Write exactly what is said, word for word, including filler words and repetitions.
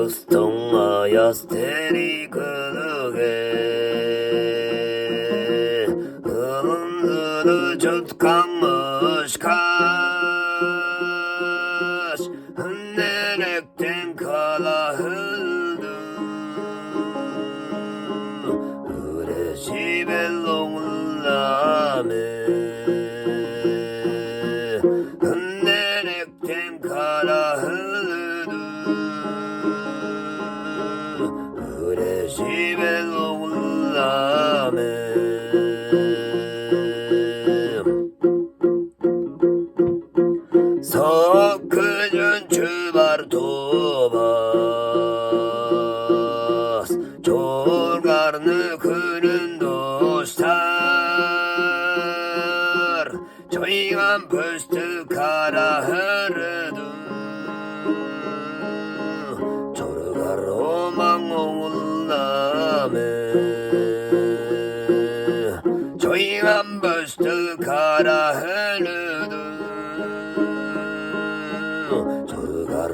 Ыстың аяс тери кылыге, ылынзыны чыткан мышкаш, үннелектен калаһылдым. Үрежибел оңулламе, үннелектен калаһылдым. Үрежибел оңулламе. Сок күжүн чүбар тувас, чоргарны хүнүн доштар, чойган пөстү караһырыдым. Чоргар омаң оңулламе, чойган пөстү караһырыдым. Чоргар